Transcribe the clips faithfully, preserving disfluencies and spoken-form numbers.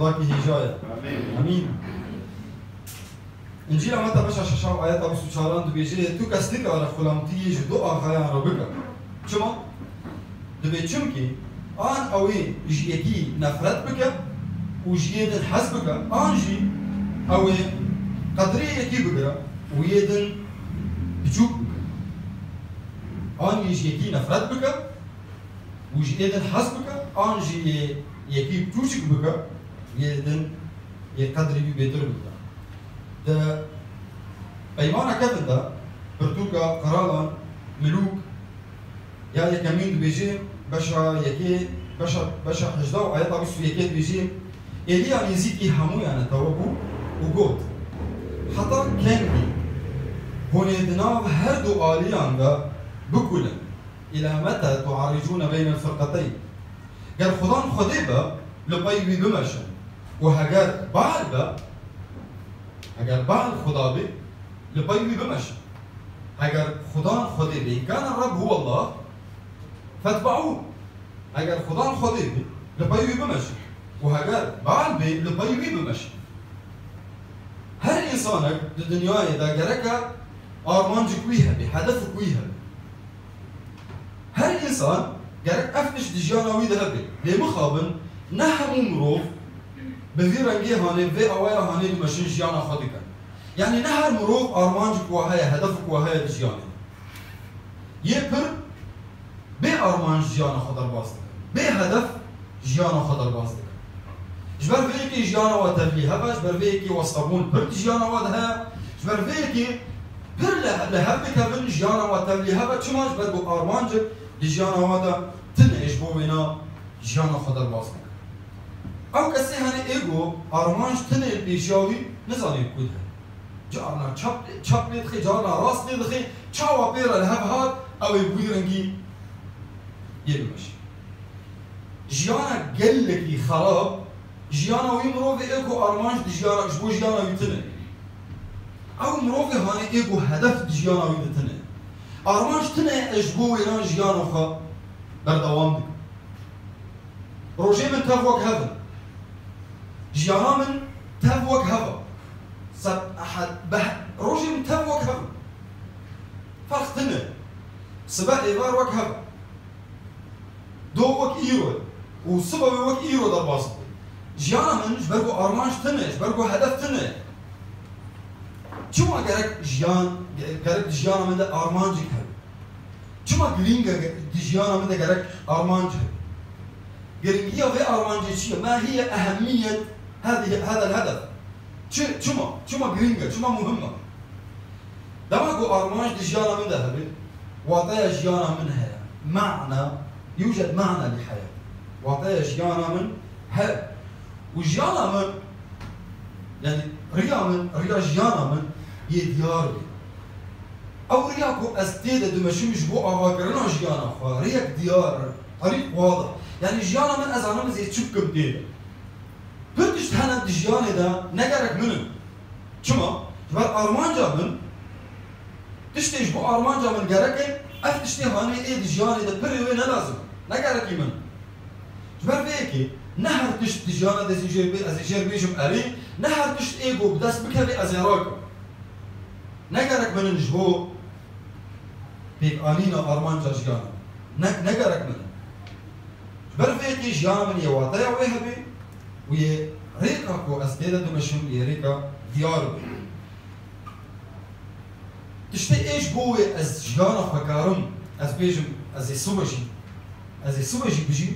Xwedakî hêja ye. Amîn. Amîn. Încîla Meta beşa şeşa û ayeta bîst û çaran dibêje, tu kes nikare xulamtiyê ji du axayan re bike. Çima? Dibê çimkî an ew ê ji yekî nefret bike û ji yê din hez bike, an jî ew ê qedrê yekî bigire û yê din biçûk bike. An yê ji yekî nefret bike û ji yê din hez bike, an jî yê yekî biçûçik bike, yê din yê qedrê wî bêtir bike. Di Peymana Kevin de pirtûka Qiralan, Milûk, ya yekemîn dibêje, beşa yekê, beşa, beşa hejda û ayeta bîst û yekê dibêje, Êliya nêzîkî hemûyan tewe bû û got, Heta kengî hûn ê di nav her du aliyan de bikulin? Îla mete tuarricûne beynel firqeteyn? Ger Xudan Xwedê be, li pey wî bimeşin. Û heger Baal be, heger Baal Xuda be, li pey wî bimeşin. Heger Xudan Xwedê be, in kane Reb huwallah, fetbeû. Heger Xudan Xwedê be, li pey wî bimeşin. Û heger Baal be, li pey wî bimeşin. Her însanek di dinyayê de gereke armancik wî hebe, hedefik wî hebe. Her însan gerek ev tişt di jiyana wî de hebe. Lê mixabin ne hemû mirov bi vî rengê hanê, vê awaya hanê dimeşin, jiyana xwe dikin. Yanî ne her mirov armancik wa heye, hedefik wa heye di jiyanê de. Yê pir bê armanc jiyana xwe derbas dikin. Bê hedef jiyana xwe derbas dikin. Ji ber vê yekê jiyana we tevlî hev e, ji ber vê yekê westabûn pir di jiyana we de heye, ji ber vê yekê pir li, li hev dikevin, jiyana we tevlî hev e. Çima? Ji ber ku armancek di jiyana we de tune, ji bo wêna jiyana xwe derbas dikin. Ew kesê hene ê ku armanc tune li pêşiya wî, nizanê ku de heye. Carna çap, çap lê dixê, carna rast lê dixê, çawa pê re li hev hat, ew ê bi wî rengî yê bimeşe. Jiyana gelekî xerab, jiyana wî mirovê ê ku armanc di jiyana, ji bo jiyana wî tune. Ew mirovê hanê ê ku hedef di jiyana wî de tune. Armanc tune, ez ji bo wêna jiyana xwe berdewam dikim. Rojê min tev wek hev in. Jiyana min tev wek hev e. Seb-, ehed-, beh-, rojê min tev wek hev in. Ferq tune. Sibe êvar wek hev e. Do wek îro ye. Û sibe wê wek îro derbas bibe. Jiyana min ji ber ku armanc tune, ji ber ku hedef tune. Çima gerek jiyan, ge-, gerek di jiyana min de armancek hebe? Çima girîng e, di jiyana min de gerek armanc hebe? Girîngiya vê armancê çi ye? Ma hiye ehemmiyet hadi-, hadel hedef? Çi, çima? Çima girîng e? Çima muhim e? Dema ku armanc di jiyana min de hebe, wateya jiyana min heye. Ma'na, yujed ma'na li heyat. Wateya jiyana min heye. Û jiyana min, yanî riya min, riya jiyana min yê diyar be. Ew riya ku ez tê de dimeşim ji bo avakirina jiyana xwe, riyek diyar, terîq wada. Yanî jiyana min, ez zanim ez ê çi bikim tê de. Pir tişt hene di jiyanê de ne gerek min in. Çima? Ji ber armanca min, tiştê ji bo armanca min gerek e, ev tiştê hanê ê di jiyanê de pirê wê ne lazim, ne gerekî min. Ji ber vê yekê ne her tişt di jiyana de ez ê jêr bê-, ez ê jêr bêjim erê, ne her tişt ê ku bi dest bikevê ez ê rakim. Ne gerek min in ji bo pêkanîna armanca jiyana. Ne, ne gerek min in. Ji ber vê yekê jiyana min yê wateya wê hebe û yê rêka ku ez tê de dimeşim yê rêka diyar be. Tiştê ê ji bo wê ez jiyana xwe karim, ez bêjim, ez ê sibe jî, ez ê sibe jî bijîm,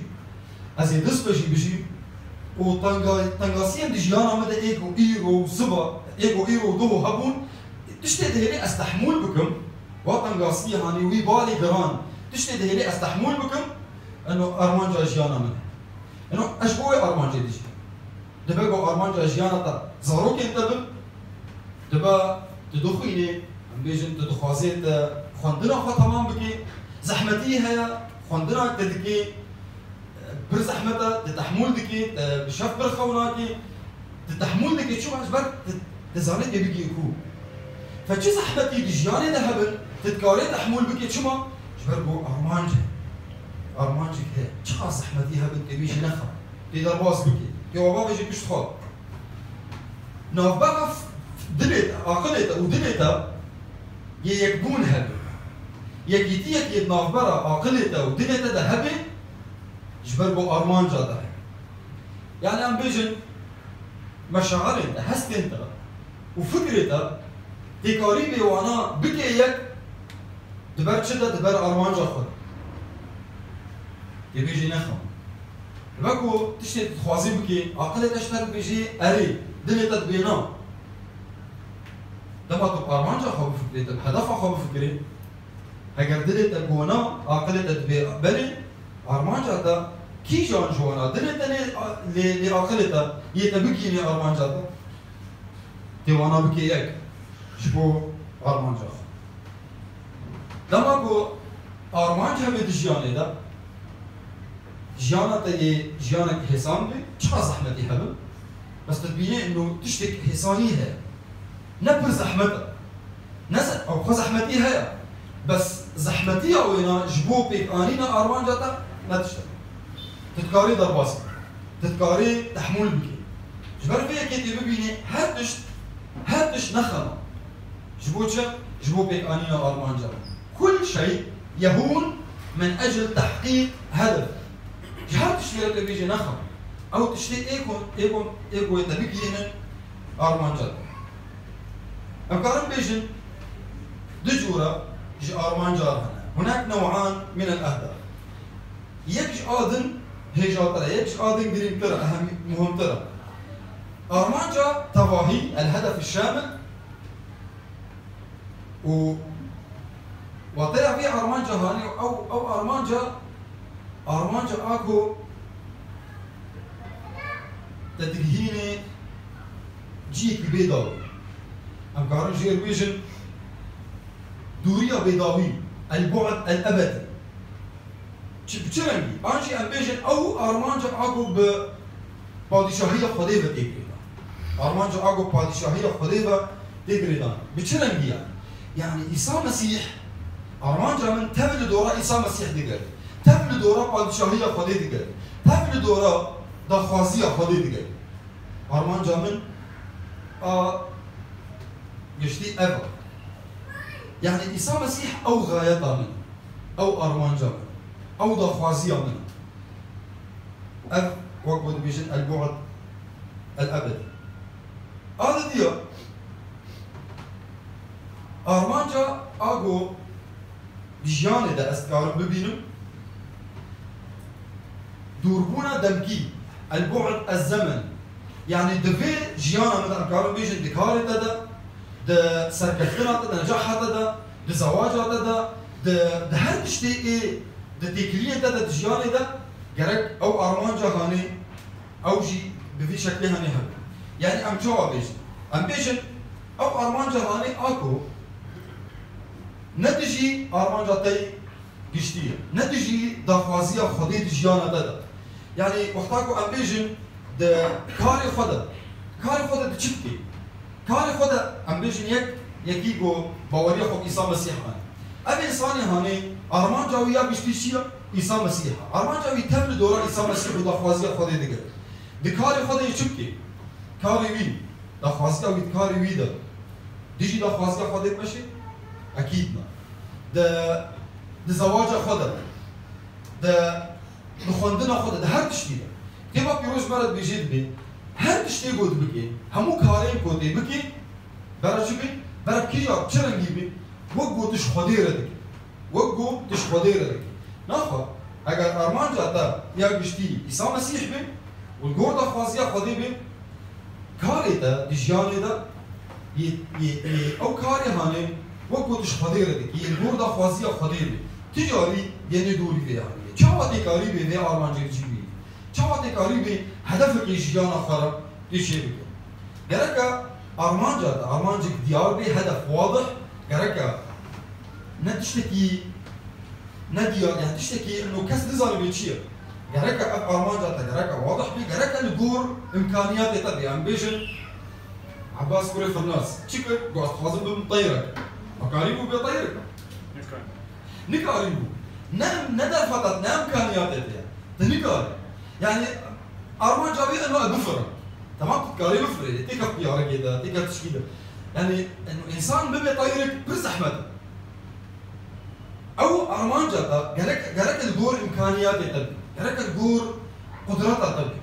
ez ê du sibe jî bijîm û tenga-, tengasiyên di jiyana min de ê ku îro û siba, ê ku îro û duho hebûn, tiştê dihêlê ez tehmûl bikim, wa tengasiyê hanê wî balê giran, tiştê dihêlê ez tehmûl bikim, eno armanca jiyana min e. Eno ez ji bo wê armancê dijîm. Dibe ku armanca jiyana te zarokên te bin, dibe tu dixwînî, em bêjin tu dixwazê te xwendina xwe temam bikî, zehmetî heye, xwendina te dikî, pir zehmet e, tu tehmûl dikî, tu bi şev pir xew nakî, tu tehmûl dikî, çima ji ber tu, tu zanî tê bigihî ku. Fe çi zehmetî di jiyanê de hebin, tu dikarê tehmûl bikî, çima? Ji ber ku armanc e. Armancek heye. Çiqas zehmetî hebin, tê wî jî nexe. Tê derbas bikî. Tu Cewaba vê jî pişt xwe. Navbera dilê te, aqilê te û dilê te yê yekbûn hebe. Yekîtiyek yê di navbera aqilê te û dilê te de hebe, ji ber ku armanca te heye. Yani em bêjin, meşairên te, hestên te û fikrê te, tê karî bê wana bike yek, di ber çi de, di ber armanca xwe de. Tê bêjî nexem. Weko tiştê tu dixwazî bikî, aqilê te ji te dibêjî erê, dilê te dibê na. Dema tu armanca xwe bifikirî, tu hedefa xwe bifikirî, heger dilê te go na, aqilê te dibê belê, armanca te kîjan ji wana dilê te lê, lê, lê aqilê te yê te bigihînê armanca te? Tê wana bike yek ji bo armanca xwe. Dema ku armanc hebe di jiyanê de, jiyana te yê jiyanek hêsan be, çiqas zehmetî hebe, bes tu dibînî ino tiştek hêsanî heye. Ne pir zehmet e. Ne ze-, ew xwe zehmetî heye. Bes zehmetiya wêna ji bo pêkanîna armanca te ne tişt e. Tu dikarî derbas bikî. Tu dikarî tehmûl bikî. Ji ber vê yekê tê bibînî her tişt, her tişt ne xem e. Ji bo çi? Ji bo pêkanîna armanca. Kul şey yehûn min ecl tehqîq hedef. Ji her tiştê re tê bêjî ne xem e. Ew tiştê ê ku, ê ku, ê ku te bigihînin armanca te. Em karin bêjin du cûra ji armanca hene. Hunak new'an min el ehdaf. Yek ji a din hêjatir e, yek ji a din girîngtir e, ehem, muhimtir e. Armanca tevahî, el hedef şamil, û wateya vê armanca hanî ew, ew armanca, armanca a ku te digihînê cihekî bê dawî. Em karin jê re bêjin dûriya bêdawî, el bu'd el ebedî. Çi, bi çi rengî? An jî em bêjin ew armanca a ku bi padîşahiya Xwedê ve tê girêdan. Armanca a ku padîşahiya Xwedê ve tê girêdan. Bi çi rengî yani? Yani Îsa Mesîh, armanca min tev li dora Îsa Mesîh digere. Tev li dora padîşahiya Xwedê digere. Tev li dora daxwaziya Xwedê digere. Armanca min a giştî ev e. Yani Îsa Mesîh ew gayeta min, ew armanca min, ew daxwaziya min. Ev, wek ku dibêjin, el-bu'd el-ebedî. A didiya, armanca a ku di jiyanê de ez dikarim bibînim, dûrbûna demkî, el-bu'd ez-zemen. Yani di vê jiyana min de, em karin bêjin, di karê te de, di serkeftina te de, necaha te de, di zewaca te de, di, di her tiştê ê, di têkiliyên te de, di jiyanê de, gerek ew armanca hanê, ew jî bi vî şeklê hanê hebe. Yani em çawa bêjin? Em bêjin, ew armanca hanê a ku ne dijî armanca te yê giştî ye, ne dijî daxwaziya Xwedê di jiyana te de. Yani wexta ku em bêjin, di karê xwe de, karê xwe de tu çi dikî? Karê xwe de em bêjin yek, yekî ku baweriya xwe bi Îsa Mesîh anî. Ev însanê hanê armanca wî ya giştî çi ye? Îsa Mesîh e. Armanca wî tev li dora Îsa Mesîh û daxwaziya Xwedê digire. Di karê xwe de yê çi bikî? Karê wî, daxwaziya wî di karê wî de dijî daxwaziya Xwedê dimeşê? Ekîd ne. Di, di zewaca xwe de, di, di xwendina xwe de, di her tiştî de. Kitêba Pîroz ji me re dibêje dibê, her tiştê ku tu bikê, hemû karên ku tê bikê, bera çi bê? Bera kîja, çi rengî bê? Wek ku tu ji Xwedê re dikî. Wek ku tu ji Xwedê re dikî. Naxwe, eger armanca te ya giştî Îsa Mesîh be û li gor daxwaziya Xwedê be, karê te di jiyanê de yê, yê, yê ew karê hanê wek ku tu ji Xwedê re dikî, yê li gor daxwaziya Xwedê be. Ti carî yenê dorî vê hanê. Çawa tê karî bê vê armancê bi cî bînî? Çawa tê karî bê hedefekê jiyana xwe re tê çêbike? Gereke armanca te, armancek diyar bê, hedef wadih, gereke ne tiştekî ne diyar, yani tiştekî ino kes nizanî bê çi ye. Gereke ev armanca te, gereke wadih bê, gereke li gor imkaniyatê te bê. Em bêjin, Abbas kurê Firnas, çi kir? Got, ez dixwazim bibim teyrek. Karîbû bê teyrek? Nikarî. Nikarîbû. Ne, ne derfeta, ne imkaniyatê te ye. Tu nikarî. Yani, Armanca wî eno e bifire. Temam, tu dikarî bifirê, têkeft piyarekê de, têkeft tişkî de. Yani, eno însan bibe tayrik pir zehmet e. Ew armanca te gerek, gerek li gor îmkaniyatê te be, gerek li gor qudreta te be.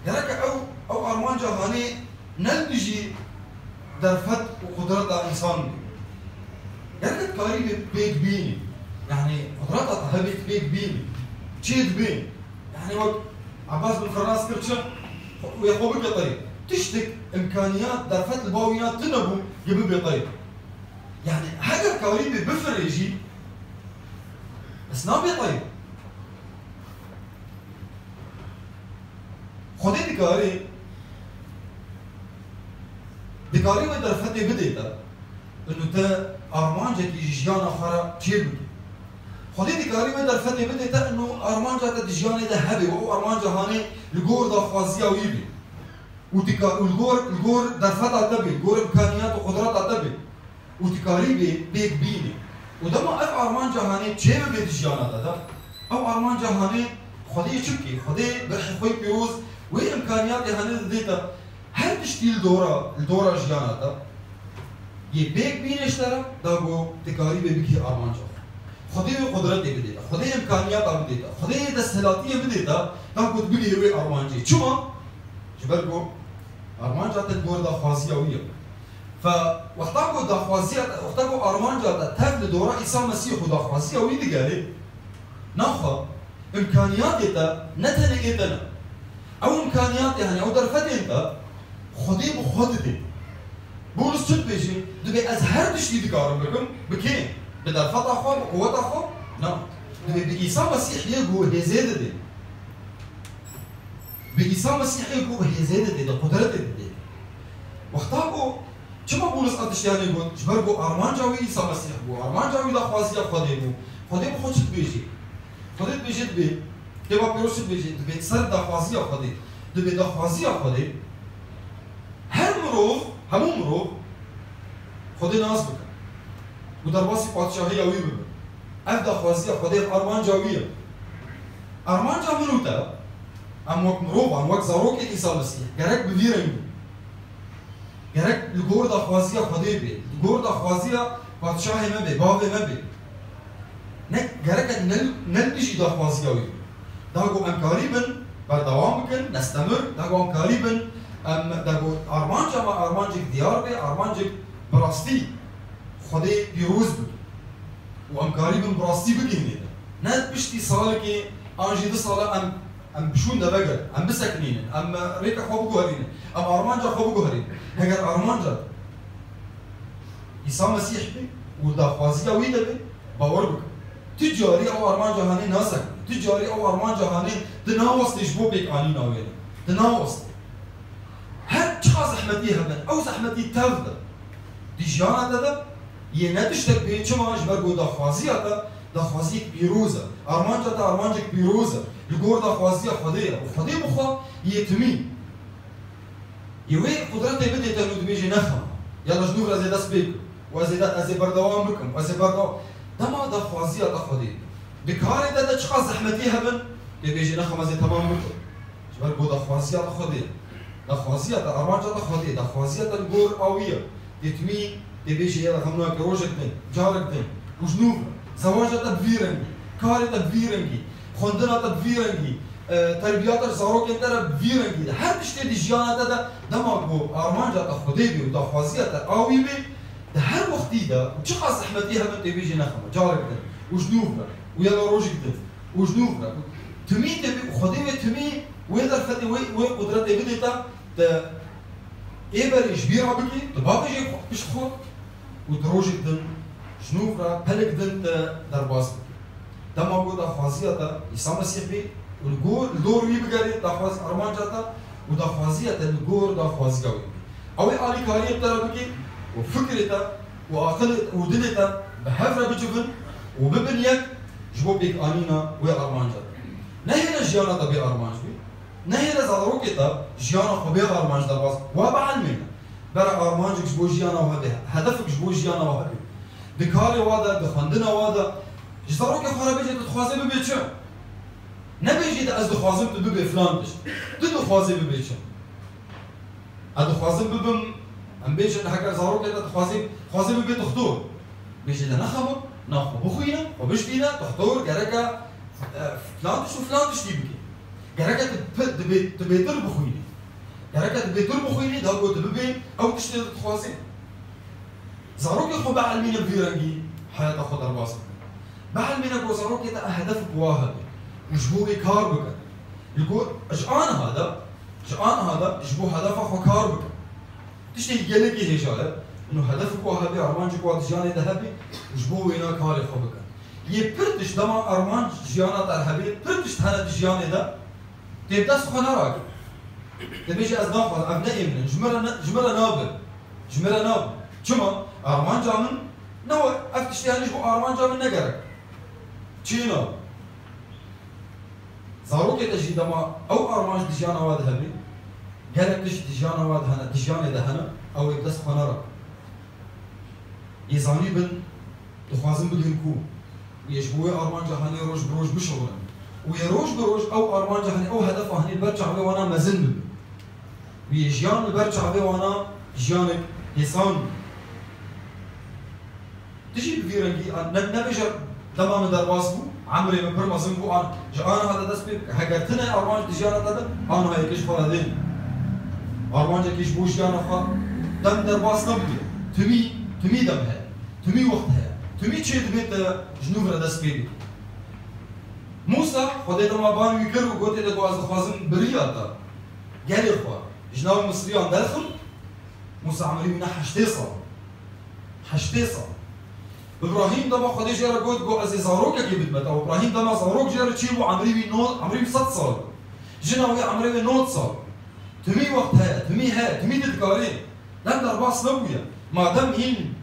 Gerek ew, ew armanca hanê ne li dijî derfet û qudreta însan be. Gerek dikarî bê pêk bînî. Yani qudreta te hebe pêk bînî. Çê dibê. Yani wek Abbas bin Fernas kir çi? Wê xwe bike tayê. Tiştek, îmkaniyat, derfet li ba wîna tune bû, ki bibe tayê. Yani heger karî bê bifirê jî, bes nabe tayê. Xwedê dikarê, dikarê wê derfetê bidê te, inu te armancekî ji jiyana xwe re çêbikî. Xwedê dikarê wê derfetê bidê te, inu armanca te di jiyanê de hebe, û ew armanca hanê li gor daxwaziya wî bê. Û dika-, û li gor, li gor derfeta te bê, li gor îmkaniyat û qudreta te bê. Û dikarî bê pêk bînî. Û dema ev armanca hanê çê bibe di jiyana te de, ew armanca hanê Xwedê çi bikê? Xwedê bi ruhê xwe yê pîroz wê îmkaniyatê hanê didê te. Her tiştî li dora, li dora jiyana te yê pêk bînê ji te re, da ku dikarî bê bikê armanca xwe. Xwedê wê qudretê bidê te. Xwedê îmkaniyata bidê te. Xwedê wê desthilatiyê bidê te, da ku tu bigihê wê armancê. Çima? Ji ber ku armanca te li gor daxwaziya wî ye. Fe, wexta ku daxwaziya te, wexta ku armanca te tev li dora Îsa Mesîh û daxwaziya wî digere, naxwe, îmkaniyatê te ne tenê ê te ne. Ew îmkaniyatê, hani ew derfetên te, Xwedê bi xwe didê. Bûris çi dibêjî? Dibê ez her tiştî dikarim bikim, bi kê? Bi derfeta xwe, bi quweta xwe? Na. Dibê bi Îsa Mesîh yê ku hêzê didê. Bi Îsa Mesîhê ku hêzê didê, di qudretê didê. Wexta ku, çima Bûris ev tiştiyanê got? Ji ber ku armanca wî Îsa Mesîh bû, armanca wî daxwaziya Xwedê bû. Xwedê bi xwe çi dibêjê? Xwedê dibêje dibê, Kitêba Pîroz çi dibêje? Dibê ser daxwaziya Xwedê. Dibê daxwaziya Xwedê. Her mirov, hemû mirov Xwedê nas bikin û derbasî padşahiya wî bibin. Ev daxwaziya Xwedê, armanca wî ye. Armanca min û te, em wek mirovan, wek zarokên Îsa Mesîh, gerek bi vî rengî, gerek li gor daxwaziya Xwedê bê, li gor daxwaziya padşahê me bê, bavê me bê. Ne, gerek e ne, ne li dijî daxwaziya wî. Da ku em karî bin berdewam bikin, nestemir, da ku em karî bin, em, da ku armanca me armancek diyar be, armancek bi rastî Xwedê pîroz be. Û em karî bin bi rastî bigihînê de. Ne piştî salekê an jî du sala em, em bişûn de vegerin, em bisekinînin, em rêka xwe biguherînin, em armanca xwe biguherînin. Heger armanca Îsa Mesîh be û daxwaziya wî de be, bawer bikin. Tu carî ew armanca hanê nasekinî. Tu carî ew armanca hanê di nawestê ji bo pêkanîna wê de. Di nawestê. Her çiqa zehmetî hebin, ew zehmetî tev de. Di jiyana te de yê ne tiştek bê, çima? Ji ber ku daxwaziya te, daxwaziyek pîroz e. Armanca te, armancek pîroz e. Li gor daxwaziya Xwedê ye. Û Xwedê bi xwe yê timî. Yê wê qudretê bidê te û dibêjê nexema. Ya da ji nû re ez ê dest pê bikim. Û ez ê de, ez ê berdewam bikim. Ez ê berdewam. Dema daxwaziya te Xwedê. Di karê te de çiqas zehmetî hebin, dê bêjê nexema ez ê temam bikim. Ji ber ku daxwaziya te Xwedê. Daxwaziya te, armanca te Xwedê. Daxwaziya te li gor a wî ye. Dê timî, dê bêjê ya da xemna ke rojek din, carek din. Û ji nû re. Zewaja te bi vî rengî. Karê te bi vî rengî. Xwendina te bi vî rengî. E, terbiyata zarokên te re bi vî rengî de. Her tiştê di jiyana te de dema ku armanca te Xwedê bê û daxwaziya te a wî bê, di her wextî de û çiqas zehmetî hebin tê bêjê nexema, carek din û ji nû re û ya da rojek din û ji nû re û timî tê bê û Xwedê wê timî wê derfetê wê, wê qudretê bidê te, te ê berê ji bîra bikî, tu bavêjê xwe, pişt xwe û di rojek din ji nû re pelek din te derbas bikî. Dema ku daxwaziya te Îsa Mesîh bê û li gor, li dor wî bigerê, daxwaz-, armanca te û daxwaziya te li gor daxwaziya wî bê. Ew ê alîkariyê bi te re bike û fikrê te û aqilê û dilê te bi hev re bicivin û bibin yek ji bo pêkanîna wê armanca te. Nehêle jiyana te bê armanc bê. Nehêle zarokê te jiyana xwe bê armanc derbas, wa bielmêne. Bere armancek ji bo jiyana we hebe, hedefek ji bo jiyana we hebe. Di karê we de, di xwendina we de, ji zarokê xwe re bêje tu dixwazê bibê çi? Nebêjî de ez dixwazim tu bibê filan tişt. Tu dixwazî bibê çi? Ez dixwazim bibim, em bêjin heger zarokê te dixwazî, dixwazî bibê doxtor. Bêjî de nexebin, na xwe bixwîne, xwe bişkîne, doxtor gereke, e, filan tişt û filan tiştî bike. Gereke tu pi-, tu bê-, tu bêtir bixwînî. Gereke tu bêtir bixwînî, da ku tu bibê ew tiştê tu dixwazî. Zarokê xwe bielmîne bi vî rengî heyata xwe derbas bikin. Bielmîne ku zarokê te hedefek wa hebe û ji bo wê kar bike. Li ku ji aniha de, ji aniha de ji bo hedefa xwe kar bike. Tiştê gelekî hêja ye. Ino hedefek wa hebe, armancek wa di jiyanê de hebe û ji bo wêna karê xwe bike. Yê pir tişt dema armanc jiyana te hebe, pir tişt hene di jiyanê de, Tê dest xwe nerake. Dibêje ez naxwazim, ev ne ê min in. Ji min re ne, ji min re nabe. Ji min re nabe. Çima? Armanca min ne we, ev tiştê henî ji bo armanca min ne gerek. Çêna. Zarokê te jî dema ew armanc di jiyana we de hebe, gelek tişt di jiyana we de hene, di jiyanê de hene, ew ê dest xwe nerake. Ê zanî bin, dixwazin bigihim ku û yê ji bo wê armanca hanê roj bi roj bişuxulin. Û yê roj bi roj ew armanca hanê, ew hedefa hanê ber çavê wana mezin bibin. Û yê jiyan li ber çavê wana jiyanek hêsan bû. Tu jî bi vî rengî, ne, nebêje dema min derbas bû, emrê min pir mezin bû, an, ji aniha de dest pê bike. Heger tune armanc di jiyana te de, aniha yekê ji xwe re dên. Armancekî ji bo jiyana xwe dem derbas nebûye. Timî, timî dem heye. Timî wext heye. Timî çê dibê te ji nû re dest pê bike. Mûsa, Xwedê dema ban wî kir û gotê de ku ez dixwazim bi riya te gelê xwe ji nav Misriyan derxim, Mûsa emrî wî ne heştê sal. Heştê sal. Îbrahîm dema Xwedê jê re got, got, ez ê zarokekê bidime te. Îbrahîm dema zarok jê re çêbû, emrî wî no-, emrî wî sed sal. Jina wê emrê wê nod sal. Timî wext heye, timî heye, timî tu dikarî. Dem derbas nebûye. Madem hîn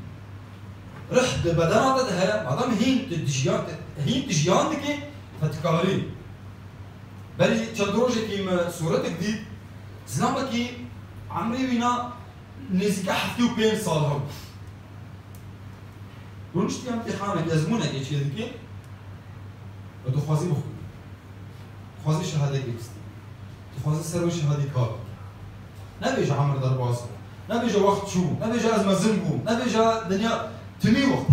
rih di bedena te de heye, madem hîn tu dijiyan, hîn dijiyan dikî, te dikarî. Berî çend rojekî me sûretek dît, zilamekî emrê wî na nêzîka heftê û pênc sal hebû. Rûniştiye îmtîhanekê, ezmûnekê çê dike û dixwazî bixwîne. Dixwazî şehadekê bistîne. Dixwazî ser wê şehadî kar bike. Nebêje emir derbas bû. Nebêje wext çû. Nebêje ez mezin bûm. Nebêje dinya timî wext.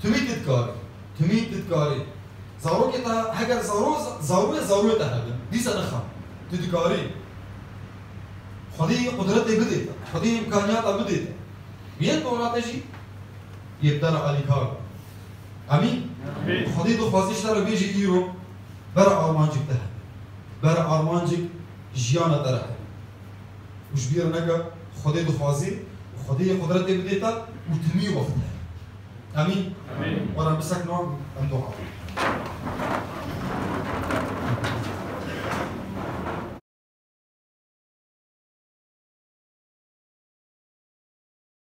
Timî tu dikarî. Timî tu dikarî. Zarokê te, heger zaro, zaroyê zaroyê te hebin, dîsa nixem. Tu dikarî. Xwedê qudretê bidê te. Xwedê îmkaniyata bidê te. Yên dora te jî yê bi te re alîkar be. Amîn. Amîn. Xwedê dixwaze ji te re bêje îro bera armancek te hebe. Bera armancek jiyana te re hebe. Û ji bîr neke, Xwedê dixwazî û Xwedê yê qudretê bidê te û timî wext heye. Amîn. Amîn. Were bisekno, em dua bikin.